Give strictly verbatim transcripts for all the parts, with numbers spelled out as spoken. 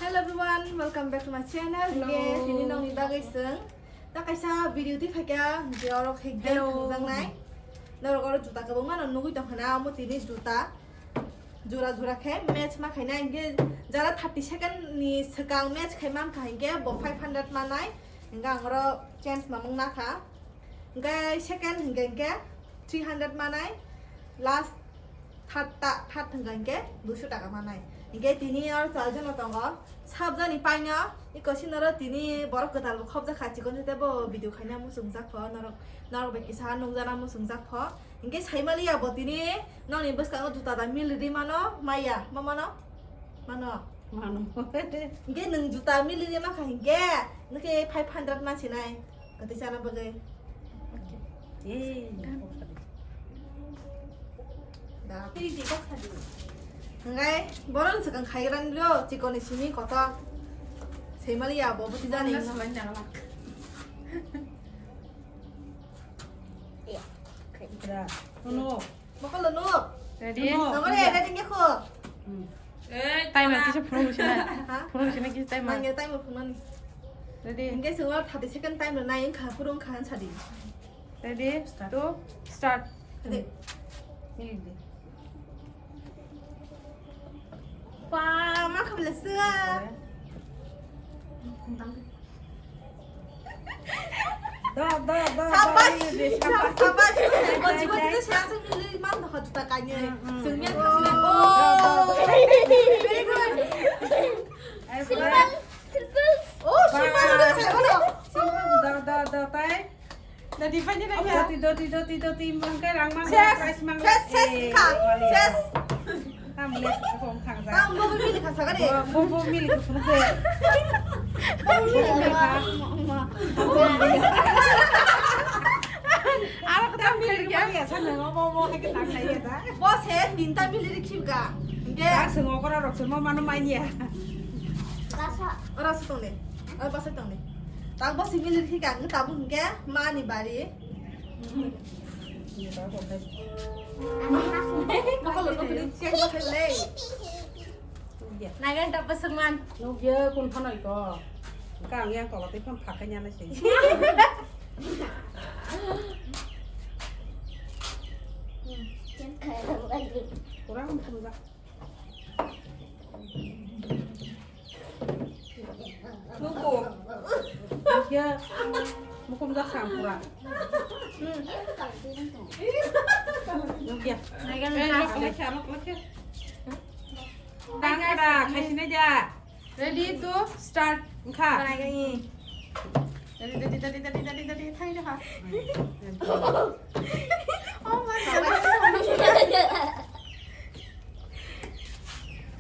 Hello everyone, welcome back to my channel. Hello. Hingke tini nongni bagwi chwng ta kaisa video twi phaikha, hingke oro khe game Hello. Thangjaknai. Norok oro juta kwbangma no nugwi tongkha na, omo tini juta jora jora khe match ma khainai, hingke jara thirty second ni swkang match khai mankha, hingke bo five hundred manai, hingke ang oro chance mamung nakha. Hingke second hingke hingke three hundred manai, last third ta, third hingke hingke duiso taka manai. Hingke tini oro chal jono tongo, sabjani paino, iko sinoro tini borok kwtal bo khobjakha, chikon jete bo video khaina muchungjak pho, norok, norok bai kisa nukjana muchungjak pho. Hingke saimaliya bo tini nokni bwskango juta da mili ri mano, maya, ma mano? Mano. Mano. Hingke nwng juta mili ri mankha hingke, nwng khe five hundred mansinai. Kwtwi chana bagwi. Eh, Da. Hingke borok swkang khaigrani ro, chikoni simi kotor. Saimaliya bo bwtwi jani. Ano. Mokolo nuk. Ready? Nuk. Nongole ready nge ko. Hmm. Timer kisa phunuk sina. Ha? Phunuk sina kisa timer. Nangya timer phunani. Ready? Hingke sungwa thirty second timer nai wngkha, phurung kha sadi. Ready? Start. Two, start. Ready? Mili di. Pa, ma khamle sua. Da, da, da, da, Sabash, ini, sabash. Sabash. Ko jibo jibo saya asal mili man da hadu ta kanye. Hmm, hmm. Sungnya kasih. Oh. Very good. Ayo, Silver, silver. Oh, silver, silver. Da, da, da, tai. Dati, pani na kya? Dati, dati, dati, dati, mangkai rang mangkai, Ses, price mangkai. Ses, ses, Eh, kha, wale. Ses. Tam le, kong khang sa. Tam, bo, bo, mili kha, sa, ka de? Bo, bo, bo, mili kha, sa, ka de? Bo, mili kha. Aro ka tam mili kha, ya, sa, na, bo, bo, bo, hai ka tam na, ya, da. Bo, se, tinta mili ri khim ka. Hingke. Tak, se, ngo, kora, rok, se, mo, mano, mai, ya. Rasa. Ora, se, tong de. Ora, basa, tong de. Tak, bo, se, mili ri khim ka, hingke, tabuk, hingke, mani, bari. Nagan tapos man. Nugya kun phanoi ko. Ka ang yang tola tei phang phakai nyana sei. Kurang pun ba. Nuko. Kya? Mukum jak sampura. Nugya. Nagan Eh, tapos. Lok, lok, lok, lok. Tangkara, khaisina ja. Ready to start. Kha. Ready, ready, ready, ready, ready, ready. Thang ja ha. Oh my God.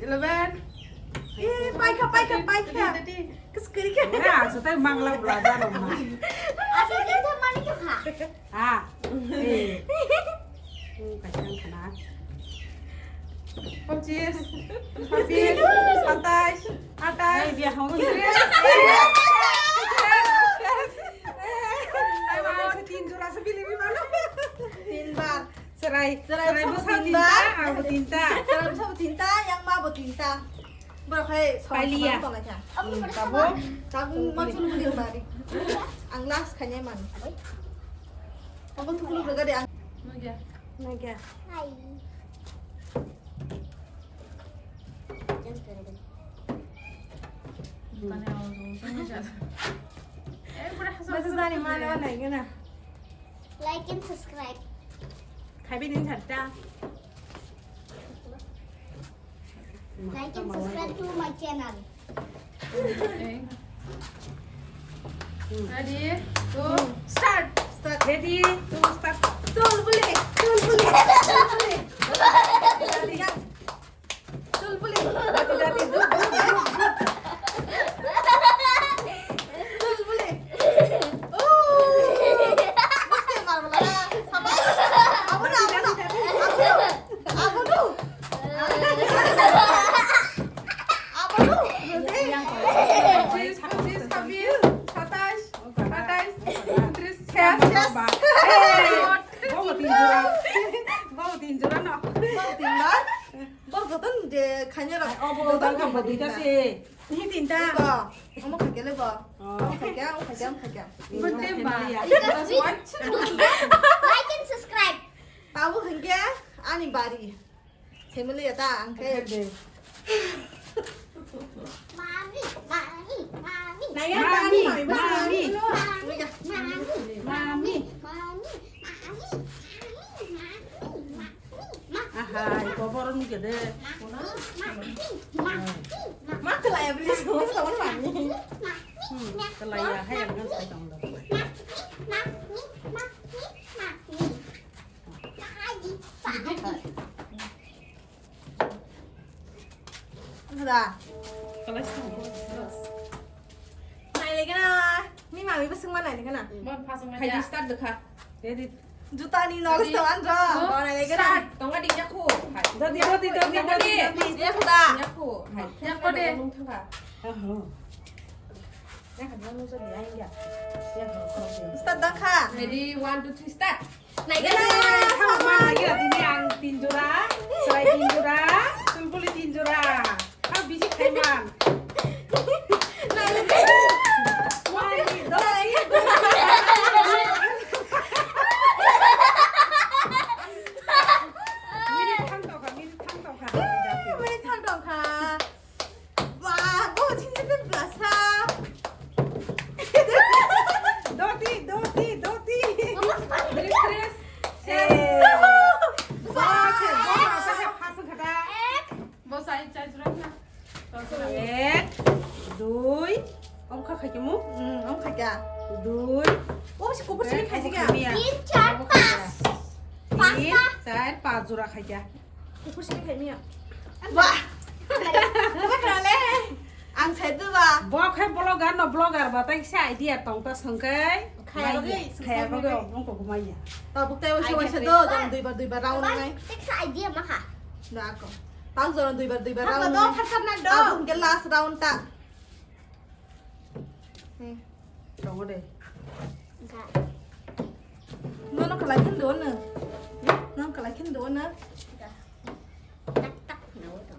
Eleven. Eh, paikha, paikha, paikha. Ready, ready. Kus kuri kha. Ora, asa tai mangla bula da rong ma. Asa kita mani to kha. Ah. Eh. Oh, kasihan kena. Pachis, pachis, satais, atais. Ai, dia hong. Tin jora se bili bimano. Tin bar. Serai. Serai, serai bo sa tinta, ang bo tinta. Serai bo sa tinta, yang ma bo tinta. Borok hai song Paliya. Song tong lai kha. Hmm, tabo. Tabo ma chulu buli bari. Ang last khanya man. Ang thukulu berga de ang. Nugya. Nugya. Hai. Masa jani mana mana gana. Like and subscribe. Khaibini thatta. Like and subscribe to my channel. Ready? Two, start. Start. Ready? Two, start. Chul buli, chul buli, chul buli. Chul buli. Dati, dati, dut, dut, dut, dut. Chul buli. Oh. Basti mar bala. Sabai. Abono, abono. Abono. Abono. Abono. Pachis, pachis, sabis, satais, atais, untris, ses, ses. Hey. Bawa tinjura. Bawa tinjura no. Bawa tinjura. Bo joto ni Khaina rok. Obo dal khambo duita se. Ni tinta. Omo khaikya le bo. Omo khaikya, omo khaikya, omo khaikya. Birthday ba. Like and subscribe. Abo hwnkhe ani bari. Family ya ta ang khe. Mami, mami, mami. Naya mami, mami, mami. Mami, mami, mami. Mami, mami, mami. Aha, iko borok ni gede. Ma kelai ya beli semua sama mami. Hmm, kelai ya, hai yang kan saya tahu dah. Ada. Kelai semua. Nai lagi na. Ni mami pasang mana lagi na? Mon pasang aja. Hai start dekha. Ready. Juta ni nolis to anjo. Nai lagi na. Start. Tonga di nyaku. Hai. Dodi, dodi, dodi, dodi, dodi. Dia kuda. Nyaku. Hai. Nyaku de. Nung thangka. Aha. Yang kan nung so dia ya. Ya. Start dekha. Ready, one, two, three, start. Naikhe na. Tini ang tin jora, chwrai tin jora, chulbuli tin jora. Kha bisi khaiman. Minute thang tokha, minute thang tokha. Minute thang tokha. Ba, bo chini se blasa. Doti, doti, doti. Chris, Chris. Eh. Ba, se, ba, ba, se, phasung khata. Bo sai, chai jura na. Ek, dui. Om kha khaikhe mu? Hmm, om khaikha. Dui. O, si kupur sini khaisi kha. Tin, char, pas. Tin, char, pas jora khaikha. Kukur sini khai miya. Wah. Wah, kale. Ang sai tu ba. Bo khai blogger no blogger ba tai sa idea tong ta sengkai. Khaya bagwi, khaya bagwi, obrong ko kumaya. Tabuk tai waisa waisa do, jong duibar duibar round nai. Tek sa idea ma kha. Na ko. Tang jong duibar duibar round nai. Tabuk ke last round ta. Hmm. Tongo de. Nono kalai khin do na. Nono kalai khin do na.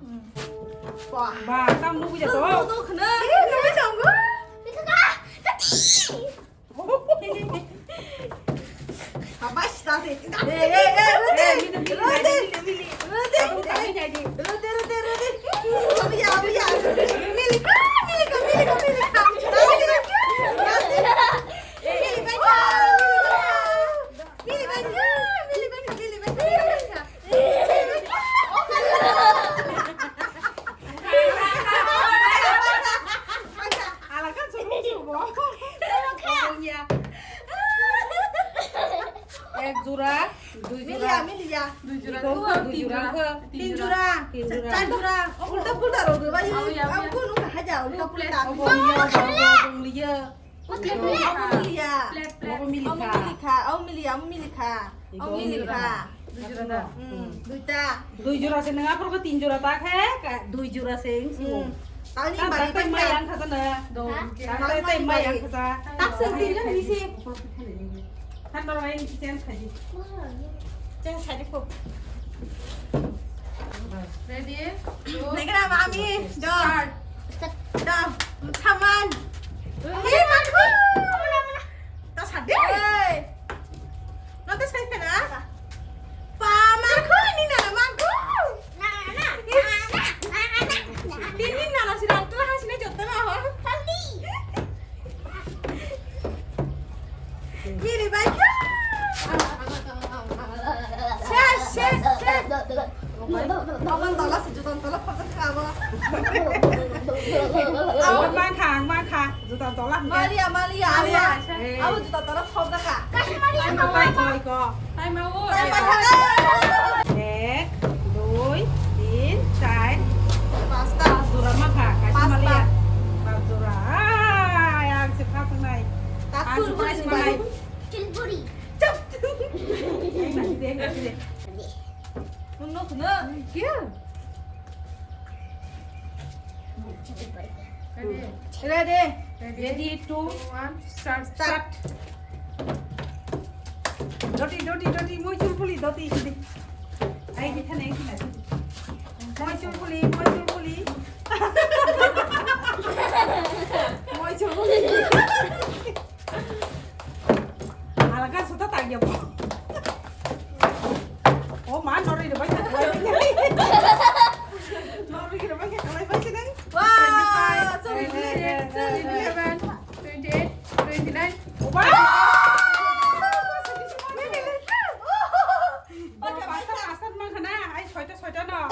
Hmm. Wah. Ba, tam nugui jato. Tuh, tuh, tuh, kena. Eh, nugui tongo. Habai, start. Eh, eh, eh, rode. Rode. Rode. Rode, rode, rode. Abuya, abuya. Milika, milika, milika, milika. Milika. Milika, milika, milika. Alaka sumo sumo. Sumo kha. Sumo ya. Ek jora, dui jora. Milia, milia. Dui jora. Iko, dui jora. Tin jora. Tin jora. Char jora. Ulta pulta rok bai. Abu ya, abu ya. Aku nu kha ja, ulta pulta. Obo liya, obo, obo liya. Obo milia. Obo milikha. Obo milia, obo milikha. Obo milikha. Dui jora da? Hmm, duita. Dui jora se nang aphuru tin jora ta khe, ka-, dui jora se wng si o. Hmm. Tangni ta, bai ta, bai mai ta. Yang kha sana. Dong. Ha? Ta, ta, ta, mai yang kha sa. Tak se tin jora ni se. Kan dor bai ni chen kha di. Chen kha di ko. Ready? Go. Naikhe na mami. Start. Dam, saman. Hey, maku. Ta sade. Hey. Notice kai pena? Pa, maku, ni na, maku. Tini na, na, si rang tu, ha, sini jotto na, ho. Miri bai kha. Ses, ses, ses. Abang tola se jutan tola phajak kha abo. Ang mankha, ang mankha. Jutan tola hwnkhe. Malia, malia, malia. Hey. Abo jutan tola phajak kha. Time out, time out. Time out. Ek, dui, tin, char. Pasta. Pas jora mankha. Kaisa malia. Pas jora. Ai, ang se phajak nai. Ang se phajak nai. Chilburi. Chap. Nung no khna. Kia? Ready? Ready, two, one, start. Start. Doti, doti, doti, mui chul phuli, doti, doti. Ai, di thane, ai, di thane. Moi chulbuli, moi chulbuli. Moi chulbuli. Alga suta tagya bo. O ma, noroi rwbai kha, noroi rwbai kha, kalai bai se nai. Wow, so eleven, so eleven, twenty-eight, twenty-nine. Wow! Pasta, pasta mang khana, ai soita, soita no.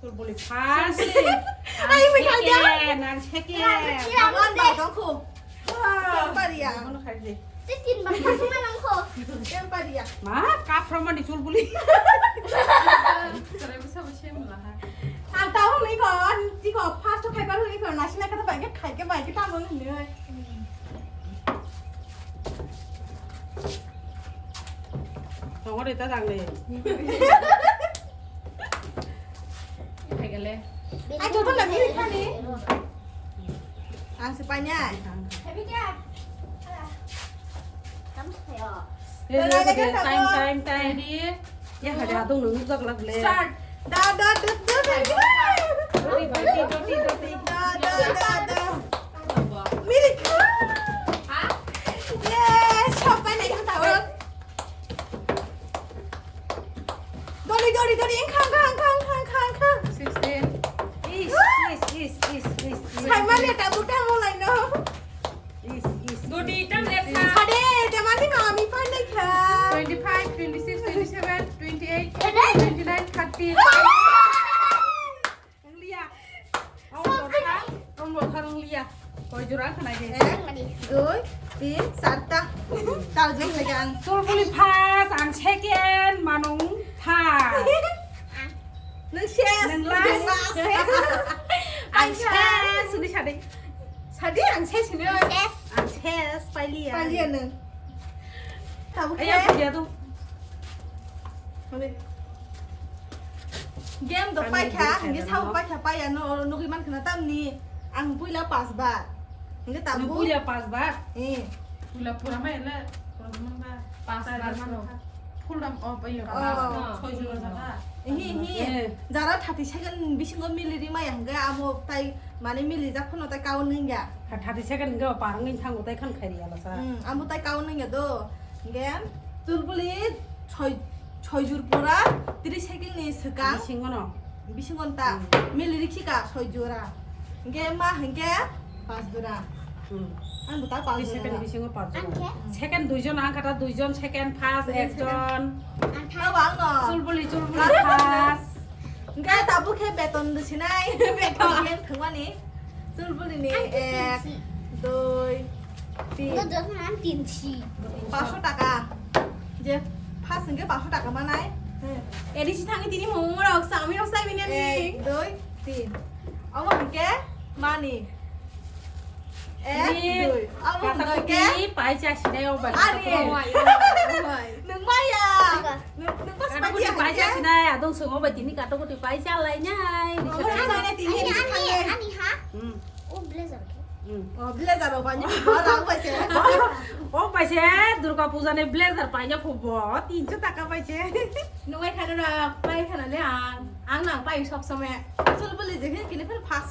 Chulbuli first. Ai, mi khai dia. Second, ang second. Ang bai dong khu. Wow. Ang bai ya. Ang khai di. Te tin bar khasma nang kho. Yang pariya. Ma, kap from mani chulbuli. Sarai bisa bisa mula ha. Ang tahu ni kon, ti ko first khai baru ni kon, nasi na kata bagai khai ke bagai tahu ni. Tongor ita tang de. Hai gale. Ai, joto lagi ni kani. Ang sepanya. Time, time, time. Ya, ada adung nung jak lak le. Start. Da, da, da, da, da. Doti, doti, doti, doti. Da, da, da, da. Milik. Ha? Yes, sampai naik tahun. Dori, dori, dori, engkha, engkha, engkha, engkha, engkha, engkha. Sixteen. Is, is, is, is, is, is. Saimane tabu tamu laino. Is, is, doti, is, tam is, lekha. Is. Ade, demani mami phai lekha. Twenty-five, twenty-six, twenty-seven, twenty-eight, twenty-nine, thirty. Wnglia. Ang bwkha, ang bwkha wnglia. Koi jora khna de. Ek, dui, tin, charta. Tal jeng lagi ang. Chulbuli first, ang second, manung third. Nung ses. Nung last. Ang ses, sini sadi. Sadi ang ses sini. Ang ses, pailiya. Pailiya nung. Tabuk. Ayo, khe. Pailiya tu. Game do paikha, hingke sao paikha paiya no, oro nugui mankha na tamni ang puila pas bar. Hingke tabuk. Puila pas bar? Eh. Puila pura mai le, pura man bar. Pas bar mano. Full dam o paio. Oh. Soi jora jaba. Hi, hi. Eh. Jara thirty second bisingo mili ri maya hingke amo tai mane mili jak phano tai kaun nungya. Thirty second hingke o parang ngi thango tai khan khairi ala sa. Hmm, amo tai kaun nungya do. Hingke chulbuli soi, soi jur pura tris second ni swkang. Bisingo no. Bisingo ta. Hmm. Mili ri khika soi jora. Hingke ma hingke pas jora. Hmm. Ang bo ta pas jora. Second bisingo pas jora. Ang khe? Second duijon ang kata duijon second first duijon ekjon. Ang khe? Ang no. Chulbuli, chulbuli first. Hingke tabuk khe beton do sinai. Beton game thwngmani. Chulbuli ni ek, dui, tin. Ang tin si. Paso taka. Je first hingke paso taka manai. Edi si thangi tini momo rok, chowmin rok sai bini ani. Ek, dui, tin. Omo hingke mani. Ek, dui. Omo hingke paisa sinai o bai. Ani. Nwng maya. Nwng, nwng pas maya hingke. Paisa sinai, adong songo bai tini kato koti paisa lai nai. Omo hingke tini ani, ani ha? Hmm. O blazer khe. Hmm. O blazer o bani. O rang paise. O paise Durga Puja ni blazer paina phubo. Tinso taka paise. Nwng ai khana ra pai khana le ang. Ang nang pai sok some. Chulbuli je khe kini phir pas.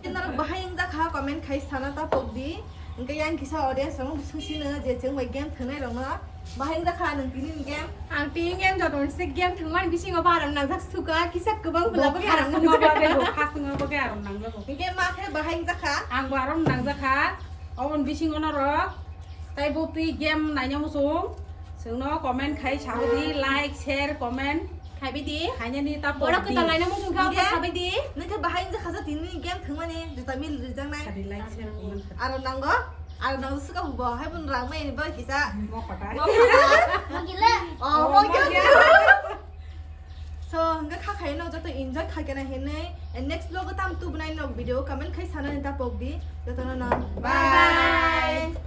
Kinaro bahai wngjakha comment khai sana ta pokdi. Hingke yang kisa audience rok swngsino je chwng bai game thwngnai rokno. Bahai wngjakha nwng tini ni game? Ang tini game joto ni se game thwngmani bisingo baram nangjak suka kisa kwbang bwla bo haram nangjak. Bo khaswngma bagwi aram nangjago. Hingke ma khe bahai wngjakha? Ang bo aram nangjakha. Oboni bisingo norok tei bo twi game naina muchung. Chwngno comment khai saudi, like, share, comment. Khaibidi. Khainani ta borok pokdi. Kwtal laina muchung kha, hingke sabaidi. Nwng khe bahai wngjakha tini game thwngmani juta mil rijaknai. Khadi like, share, comment. Aro nango? Aro nango suka bo hai bun rang mai ni bai kisa. Mo kota. Mo kota. Mo gila. Oh, mo gila. So, hingke kha khai no joto enjoy kha kena hinui. And next vlog o tam tubunai nok video comment khai sana ni ta pokdi. Joto no no. Bye. Bye.